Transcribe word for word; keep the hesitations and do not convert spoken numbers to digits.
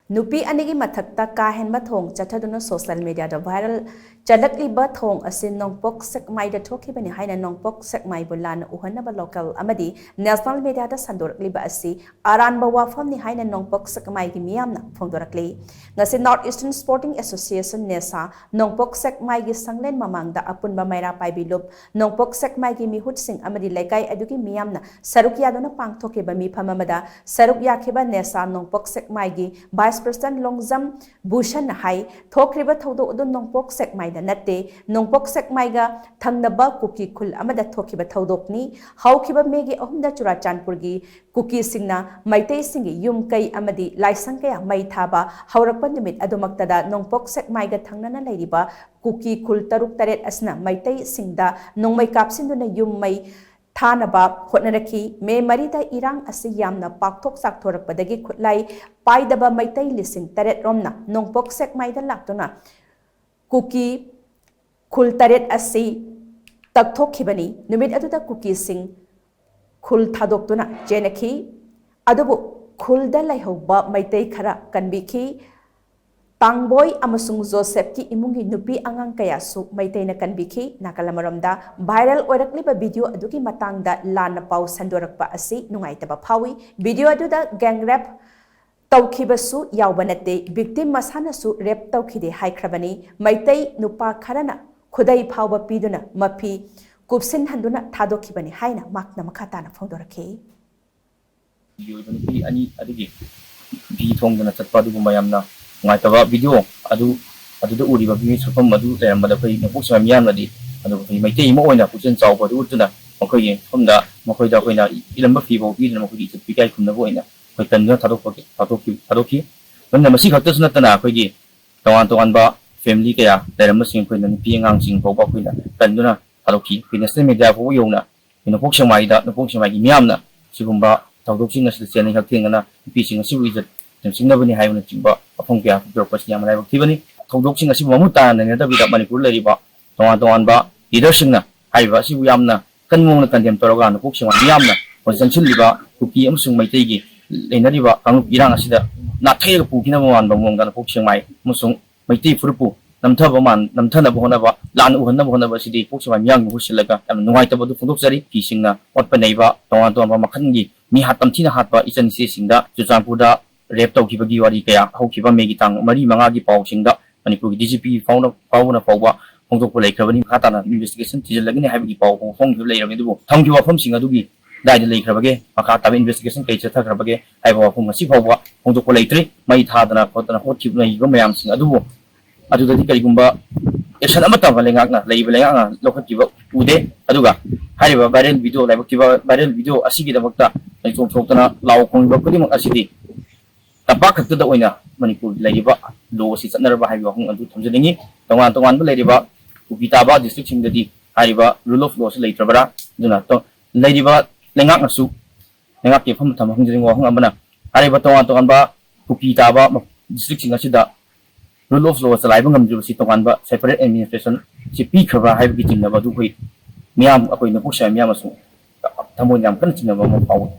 ꯅꯨꯄꯤ ꯑꯅꯤꯒꯤ ꯃꯊꯛꯇ ꯀꯥ ꯍꯦꯟꯕ ꯊꯧꯑꯣꯡ ꯆꯠꯊꯗꯨꯅ ꯁꯣꯁꯤꯌꯦꯜ ꯃꯤꯗꯤꯌꯥꯗ ꯚꯥꯏꯔꯦꯜ ꯆꯠꯂꯛꯂꯤꯕ ꯊꯧꯑꯣꯡ ꯑꯁꯤ ꯅꯣꯡꯄꯣꯛ ꯁꯦꯛꯃꯥꯏꯗ ꯊꯣꯛꯈꯤꯕꯅꯤ ꯍꯥꯏꯅ ꯅꯣꯡꯄꯣꯛ ꯁꯦꯛꯃꯥꯏꯕꯨ ꯂꯥꯟꯅ ꯎꯍꯟꯅꯕ ꯂꯣꯀꯦꯜ ꯑꯃꯗꯤ ꯅꯦꯁꯅꯦꯜ ꯃꯤꯗꯤꯌꯥꯗ ꯁꯟꯗꯣꯔꯛꯂꯤꯕ ꯑꯁꯤ ꯑꯔꯥꯟꯕ ꯋꯥꯐꯝꯅꯤ ꯍꯥꯏꯅ ꯅꯣꯡꯄꯣꯛ ꯁꯦꯛꯃꯥꯏꯒꯤ ꯃꯤꯌꯥꯝꯅ ꯐꯣꯡꯗꯣꯔꯛꯂꯤ꯫ ꯉꯁꯤ ꯅꯣꯔꯠ ꯏꯁꯇꯔꯟ ꯁ꯭ꯄꯣꯔꯇꯤꯡ ꯑꯦꯁꯣꯁꯤꯌꯦꯁꯟ, ꯅꯦꯁꯥ, ꯅꯣꯡꯄꯣꯛ ꯁꯦꯛꯃꯥꯏꯒꯤ ꯁꯪꯂꯦꯟ ꯃꯃꯥꯡꯗ ꯑꯄꯨꯟꯕ ꯃꯩꯔꯥ ꯄꯥꯏꯕꯤ ꯂꯨꯞ, ꯅꯣꯡꯄꯣꯛ ꯁꯦꯛꯃꯥꯏꯒꯤ ꯃꯤꯍꯨꯠꯁꯤꯡ ꯑꯃꯗꯤ ꯂꯩꯀꯥꯏ ꯑꯗꯨꯒꯤ ꯃꯤꯌꯥꯝꯅ ꯁꯔꯨꯛ ꯌꯥꯗꯨꯅ ꯄꯥꯡꯊꯣꯛꯈꯤꯕ ꯃꯤꯐꯝ ꯑꯃꯗ ꯁꯔꯨꯛ ꯌꯥꯈꯤꯕ ꯅꯦꯁꯥ ꯅꯣꯡꯄꯣꯛ ꯁꯦꯛꯃꯥꯏꯒꯤ ꯚꯥꯏꯁ ꯄ꯭ꯔꯦꯁꯤꯗꯦꯟ ꯂꯣꯡꯖꯝ ꯚꯨꯁꯟꯅ ꯍꯥꯏ, ꯊꯣꯛꯈ꯭ꯔꯤꯕ ꯊꯧꯗꯣꯛ ꯑꯗꯨ ꯅꯣꯡꯄꯣꯛ ꯁꯦꯛꯃꯥꯏꯗ ꯅꯠꯇꯦ, ꯅꯣꯡꯄꯣꯛ ꯁꯦꯛꯃꯥꯏꯒ ꯊꯪꯅꯕ ꯀꯨꯀꯤ ꯈꯨꯜ ꯑꯃꯗ ꯊꯣꯛꯈꯤꯕ ꯊꯧꯗꯣꯛꯅꯤ꯫ ꯍꯧꯈꯤꯕ ꯃꯦꯒꯤ ꯑꯍꯨꯝꯗ ꯆꯨꯔꯥꯆꯥꯟꯄꯨꯔꯒꯤ ꯀꯨꯀꯤꯁꯤꯡꯅ ꯃꯩꯇꯩꯁꯤꯡꯒꯤ ꯌꯨꯝ ꯀꯩ ꯑꯃꯗꯤ ꯂꯥꯏꯁꯪ ꯀꯌꯥ ꯃꯩ ꯊꯥꯕ ꯍꯧꯔꯛꯄ ꯅꯨꯃꯤꯠ ꯑꯗꯨꯃꯛꯇꯗ ꯅꯣꯡꯄꯣꯛ ꯁꯦꯛꯃꯥꯏꯒ ꯊꯪꯅꯅ ꯂꯩꯔꯤꯕ ꯀꯨꯀꯤ ꯈꯨꯜ ꯇꯔꯨꯛ ꯇꯔꯦꯠ ꯑꯁꯤꯅ ꯃꯩꯇꯩꯁꯤꯡꯗ ꯅꯣꯡꯃꯩ ꯀꯥꯞꯁꯤꯟꯗꯨꯅ ꯌꯨꯝ ꯃꯩ ꯊꯥꯅꯕ ꯍꯣꯠꯅꯔꯛꯈꯤ꯫ ꯃꯦ ꯃꯔꯤꯗ ꯏꯔꯥꯡ ꯑꯁꯤ ꯌꯥꯝꯅ ꯄꯥꯛꯊꯣꯛ ꯆꯥꯎꯊꯣꯔꯛꯄꯗꯒꯤ ꯈꯨꯠꯂꯥꯏ ꯄꯥꯏꯗꯕ ꯃꯩꯇꯩ ꯂꯤꯁꯤꯡ ꯇꯔꯦꯠ ꯔꯣꯝꯅ ꯅꯣꯡꯄꯣꯛ ꯁꯦꯛꯃꯥꯏꯗ ꯂꯥꯛꯇꯨꯅ ꯀꯨꯀꯤ ꯈꯨꯜ ꯇꯔꯦꯠ ꯑꯁꯤ ꯇꯛꯊꯣꯛꯈꯤꯕꯅꯤ꯫ ꯅꯨꯃꯤꯠ ꯑꯗꯨꯗ ꯀꯨꯀꯤꯁꯤꯡ ꯈꯨꯜ ꯊꯥꯗꯣꯛꯇꯨꯅ ꯆꯦꯟꯅꯈꯤ꯫ ꯑꯗꯨꯕꯨ ꯈꯨꯜꯗ ꯂꯩꯍꯧꯕ ꯃꯩꯇꯩ ꯈꯔ ꯀꯟꯕꯤꯈꯤ꯫ ꯇꯥꯡꯕꯣꯏ ꯑꯃꯁꯨꯡ ꯖꯣꯁꯦꯐꯀꯤ ꯏꯃꯨꯡꯒꯤ ꯅꯨꯄꯤ ꯑꯉꯥꯡ ꯀꯌꯥꯁꯨ ꯃꯩꯇꯩꯅ ꯀꯟꯕꯤꯈꯤ꯫ ꯅꯥꯀꯜ ꯑꯃꯔꯣꯝꯗ, ꯚꯥꯏꯔꯦꯜ ꯑꯣꯏꯔꯛꯂꯤꯕ ꯚꯤꯗꯤꯑꯣ ꯑꯗꯨꯒꯤ ꯃꯇꯥꯡꯗ ꯂꯥꯟꯅ ꯄꯥꯎ ꯁꯟꯗꯣꯔꯛꯄ ꯑꯁꯤ ꯅꯨꯡꯉꯥꯏꯇꯕ ꯐꯥꯎꯏ꯫ ꯚꯤꯗꯤꯑꯣ ꯑꯗꯨꯗ ꯒꯦꯡ ꯔꯦꯞ ꯇꯧꯈꯤꯕꯁꯨ ꯌꯥꯎꯕ ꯅꯠꯇꯦ, ꯚꯤꯛꯇꯤꯝ ꯃꯁꯥꯅꯁꯨ ꯔꯦꯞ ꯇꯧꯈꯤꯗꯦ ꯍꯥꯏꯈ꯭ꯔꯕꯅꯤ꯫ ꯃꯩꯇꯩ ꯅꯨꯄꯥ ꯈꯔꯅ ꯈꯨꯗꯩ ꯐꯥꯎꯕ ꯄꯤꯗꯨꯅ ꯃꯐꯤ ꯀꯨꯞꯁꯤꯟꯍꯟꯗꯨꯅ ꯊꯥꯗꯣꯛꯈꯤꯕꯅꯤ ꯍꯥꯏꯅ ꯃꯍꯥꯛꯅ ꯃꯈꯥ ꯇꯥꯅ ꯐꯣꯡꯗꯣꯔꯛꯈꯤ꯫ ꯑꯣꯏꯕ ꯅꯨꯄꯤ ꯑꯅꯤ ꯑꯗꯨꯒꯤ ꯐꯤ ꯊꯣꯡꯗꯅ ꯆꯠꯄ ꯑꯗꯨꯒꯨꯝꯕ ꯌꯥꯝꯅ ꯅꯨꯡꯉꯥꯏꯇꯕ ꯚꯤꯗꯤꯑꯣ ꯑꯗꯨ, ꯑꯗꯨꯗ ꯎꯔꯤꯕ ꯃꯤꯑꯣꯏ ꯁꯛꯐꯝ ꯑꯗꯨ ꯂꯩꯔꯝꯕꯗ ꯑꯩꯈꯣꯏ ꯅꯣꯡꯄꯣꯛ ꯁꯦꯛꯃꯥꯏ ꯃꯤꯌꯥꯝꯅꯗꯤ, ꯑꯗꯨꯒ ꯑꯩꯈꯣꯏ ꯃꯩꯇꯩ ꯑꯃ ꯑꯣꯏꯅ ꯄꯨꯛꯆꯦꯜ ꯆꯥꯎꯕ ꯑꯗꯨ ꯎꯠꯇꯨꯅ ꯃꯈꯣꯏꯒꯤ ꯃꯐꯝꯗ ꯃꯈꯣꯏꯗ ꯑꯩꯈꯣꯏꯅ ꯏꯔꯝꯕ ꯐꯤ ꯐꯥꯎ ꯄꯤꯗꯨꯅ ꯃꯈꯣꯏꯒꯤ ꯏꯖꯠ ꯄꯤꯀꯥꯏ ꯈꯨꯝꯅꯕ ꯑꯣꯏꯅ ꯑꯩꯈꯣꯏ ꯀꯟꯗꯨꯅ ꯊꯥꯗꯣꯛꯄꯒꯤ, ꯊꯥꯗꯣꯛꯈꯤ, ꯊꯥꯗꯣꯛꯈꯤ꯫ ꯂꯣꯏꯅ ꯃꯁꯤ ꯈꯛꯇꯁꯨ ꯅꯠꯇꯅ ꯑꯩꯈꯣꯏꯒꯤ ꯇꯣꯉꯥꯟ ꯇꯣꯉꯥꯟꯕ ꯐꯦꯃꯤꯂꯤ ꯀꯌꯥ ꯂꯩꯔꯝꯕꯁꯤꯡ ꯑꯩꯈꯣꯏꯅ ꯅꯨꯄꯤ ꯑꯉꯥꯡꯁꯤꯡ ꯐꯥꯎꯕ ꯑꯩꯈꯣꯏꯅ ꯀꯟꯗꯨꯅ ꯊꯥꯗꯣꯛꯈꯤ꯫ ꯑꯩꯈꯣꯏ ꯅꯦꯁꯅꯦꯜ ꯃꯦꯗꯤꯌꯥ ꯐꯥꯎꯕ ꯌꯧꯅ ꯅꯣꯡꯄꯣꯛ ꯁꯦꯛꯃꯥꯏꯗ, ꯅꯣꯡꯄꯣꯛ ꯁꯦꯛꯃꯥꯏꯒꯤ ꯃꯤꯌꯥꯝꯅ ꯁꯤꯒꯨꯝꯕ ꯊꯧꯗꯣꯛꯁꯤꯡ ꯑꯁꯤꯗ ꯆꯦꯟꯅꯩ ꯍꯛꯊꯦꯡꯅꯅ ꯅꯨꯄꯤꯁꯤꯡ ꯑꯁꯤꯕꯨ ꯏꯖꯠ ꯇꯝꯁꯤꯟꯅꯕꯅꯤ ꯍꯥꯏꯕꯅꯆꯤꯡꯕ ꯋꯥꯐꯝ ꯀꯌꯥ ꯐꯣꯡꯗꯣꯔꯛꯄꯁꯤ ꯌꯥꯝꯅ ꯂꯥꯏꯕꯛ ꯊꯤꯕꯅꯤ꯫ ꯊꯧꯗꯣꯛꯁꯤꯡ ꯑꯁꯤꯕꯨ ꯃꯃꯨꯠ ꯇꯥꯅ ꯅꯩꯅꯗꯕꯤꯗ ꯃꯅꯤꯄꯨꯔꯗ ꯂꯩꯔꯤꯕ ꯇꯣꯉꯥꯟ ꯇꯣꯉꯥꯟꯕ ꯂꯤꯗꯔꯁꯤꯡꯅ ꯍꯥꯏꯔꯤꯕ ꯑꯁꯤꯕꯨ ꯌꯥꯝꯅ ꯀꯟꯕ ꯃꯑꯣꯡꯗ ꯀꯟꯗꯦꯝ ꯇꯧꯔꯒ ꯅꯣꯡꯄꯣꯛ ꯁꯦꯛꯃꯥꯏ ꯃꯤꯌꯥꯝꯅ ꯆꯪꯁꯤꯜꯂꯤꯕ ꯀꯨꯀꯤ ꯑꯃꯁꯨꯡ ꯃꯩꯇꯩꯒꯤ ꯂꯩꯅꯔꯤꯕ ꯀꯥꯡꯂꯨꯞ ꯏꯔꯥꯡ ꯑꯁꯤꯗ ꯅꯥꯊꯩꯔꯒ ꯄꯨꯈꯤꯅꯕ ꯃꯥꯟꯕ ꯃꯑꯣꯡꯗ ꯅꯣꯡꯄꯣꯛ ꯁꯦꯛꯃꯥꯏ ꯑꯃꯁꯨꯡ ꯃꯩꯇꯩ ꯐꯨꯔꯨꯞꯄꯨ ꯅꯝꯊꯕ ꯃꯥꯟ-, ꯅꯝꯊꯅꯕ ꯍꯣꯠꯅꯕ, ꯂꯥꯟ ꯎꯍꯟꯅꯕ ꯍꯣꯠꯅꯕ ꯑꯁꯤꯗꯤ ꯅꯣꯡꯄꯣꯛ ꯁꯦꯛꯃꯥꯏ ꯃꯤꯌꯥꯝꯒꯤ ꯃꯍꯨꯠ ꯁꯤꯜꯂꯒ ꯌꯥꯝꯅ ꯅꯨꯡꯉꯥꯏꯇꯕ ꯑꯗꯨ ꯐꯣꯡꯗꯣꯛꯆꯔꯤ꯫ ꯐꯤꯁꯤꯡꯅ ꯑꯣꯠꯄ ꯅꯩꯕ, ꯇꯣꯉꯥꯟ ꯇꯣꯉꯥꯟꯕ ꯃꯈꯜꯒꯤ ꯃꯤ ꯍꯥꯠ, ꯇꯝꯊꯤꯅ ꯍꯥꯠꯄ ꯏꯆꯟ ꯏꯆꯦꯁꯤꯡꯗ ꯆꯨꯔꯆꯥꯟꯄꯨꯔꯗ ꯔꯦꯞ ꯇꯧꯈꯤꯕꯒꯤ ꯋꯥꯔꯤ ꯀꯌꯥ ꯍꯧꯈꯤꯕ ꯃꯦꯒꯤ ꯇꯥꯡ ꯃꯔꯤ ꯃꯉꯥꯒꯤ ꯄꯥꯎꯁꯤꯡꯗ ꯃꯅꯤꯄꯨꯔꯒꯤ ꯗꯤ ꯖꯤ ꯄꯤ ꯐꯥꯎꯅ, ꯐꯥꯎꯕꯅ ꯐꯥꯎꯕ ꯐꯣꯡꯗꯣꯛꯄ ꯂꯩꯈ꯭ꯔꯕꯅꯤ꯫ ꯃꯈꯥ ꯇꯥꯅ ꯏꯟꯚꯦꯁꯇꯤꯒꯦꯁꯟ ꯊꯤꯖꯤꯜꯂꯒꯅꯤ ꯍꯥꯏꯕꯒꯤ ꯄꯥꯎ ꯐꯥꯎ ꯐꯣꯡꯈꯤꯕ ꯂꯩꯔꯕꯅꯤ꯫ ꯑꯗꯨꯕꯨ ꯊꯝꯈꯤꯕ ꯋꯥꯐꯝꯁꯤꯡ ꯑꯗꯨꯒꯤ ꯀꯗꯥꯏꯗ ꯂꯩꯈ꯭ꯔꯕꯒꯦ, ꯃꯈꯥ ꯇꯥꯕ ꯏꯟꯚꯦꯁꯇꯤꯒꯦꯁꯟ ꯀꯔꯤ ꯆꯠꯊꯈ꯭ꯔꯕꯒꯦ ꯍꯥꯏꯕ ꯋꯥꯐꯝ ꯉꯁꯤ ꯐꯥꯎꯕ ꯐꯣꯡꯗꯣꯛꯄ ꯂꯩꯇ꯭ꯔꯤ꯫ ꯃꯩ ꯊꯥꯗꯅ ꯈꯣꯠꯇꯅ ꯍꯣꯠꯈꯤꯕ ꯂꯩꯔꯤꯕ ꯃꯌꯥꯝꯁꯤꯡ ꯑꯗꯨꯕꯨ ꯑꯗꯨꯗꯗꯤ ꯀꯔꯤꯒꯨꯝꯕ ꯑꯦꯛꯁꯟ ꯑꯃꯠꯇ ꯂꯩꯉꯥꯛꯅ, ꯂꯩꯔꯤꯕ ꯂꯩꯉꯥꯛꯅ ꯂꯧꯈꯠꯈꯤꯕ ꯎꯗꯦ꯫ ꯑꯗꯨꯒ ꯍꯥꯏꯔꯤꯕ ꯚꯥꯏꯔꯦꯜ ꯚꯤꯗꯤꯑꯣ, ꯂꯥꯏꯕꯛ ꯊꯤꯕ ꯚꯥꯏꯔꯦꯜ ꯚꯤꯗꯤꯑꯣ ꯑꯁꯤꯒꯤꯗꯃꯛꯇ ꯂꯩꯆꯣꯝ ꯊꯣꯛꯇꯅ ꯂꯥꯎ ꯈꯣꯡꯂꯤꯕ ꯈꯨꯗꯤꯡꯃꯛ ꯑꯁꯤꯗꯤ ꯇꯝꯄꯥꯛ ꯈꯛꯇꯗ ꯑꯣꯏꯅ ꯃꯅꯤꯄꯨꯔꯒꯤ ꯂꯩꯔꯤꯕ ꯂꯣ ꯑꯁꯤ ꯆꯠꯅꯔꯕ ꯍꯥꯏꯕꯒꯤ ꯋꯥꯐꯝ ꯑꯗꯨ ꯊꯝꯖꯅꯤꯡꯏ꯫ ꯇꯣꯉꯥꯟ ꯇꯣꯉꯥꯟꯕ ꯂꯩꯔꯤꯕ ꯀꯨꯀꯤ ꯇꯥꯕ ꯗꯤꯁꯇ꯭ꯔꯤꯛꯁꯤꯡꯗꯗꯤ ꯍꯥꯏꯔꯤꯕ ꯔꯨꯜ ꯑꯣꯐ ꯂꯣ ꯑꯁꯤ ꯂꯩꯇ꯭ꯔꯕ꯭ꯔꯥ? ꯑꯗꯨꯅ ꯇꯣ-, ꯂꯩꯔꯤꯕ ꯂꯩꯉꯥꯛꯅꯁꯨ, ꯂꯩꯉꯥꯛꯀꯤ ꯃꯐꯝꯗ ꯊꯝꯕ ꯍꯪꯖꯅꯤꯡꯕ ꯋꯥꯐꯝ ꯑꯃꯅ, ꯍꯥꯏꯔꯤꯕ ꯇꯣꯉꯥꯟ ꯇꯣꯉꯥꯟꯕ ꯀꯨꯀꯤ ꯇꯥꯕ ꯃ-, ꯗꯤꯁꯇ꯭ꯔꯤꯛꯁꯤꯡ ꯑꯁꯤꯗ ꯔꯨꯜ ꯑꯣꯐ ꯂꯣ ꯆꯂꯥꯏꯕ ꯉꯝꯗ꯭ꯔꯤꯕꯁꯤ ꯇꯣꯉꯥꯟꯕ ꯁꯦꯄꯔꯦꯠ ꯑꯦꯗꯃꯤꯅꯤꯁꯇ꯭ꯔꯦꯁꯟ ꯁꯤ ꯄꯤꯈ꯭ꯔꯕ꯭ꯔꯥ ꯍꯥꯏꯕꯒꯤ ꯆꯤꯡꯅꯕ ꯑꯗꯨ ꯑꯩꯈꯣꯏ ꯃꯤꯌꯥꯝ, ꯑꯩꯈꯣꯏ ꯅꯣꯡꯄꯣꯛ ꯁꯦꯛꯃꯥꯏ ꯃꯤꯌꯥꯝ ꯑꯃꯁꯨꯡ ꯊꯃꯣꯏꯗ ꯌꯥꯝ ꯀꯟꯅ ꯆꯤꯡꯅꯕ ꯑꯃ ꯐꯥꯎꯏ꯫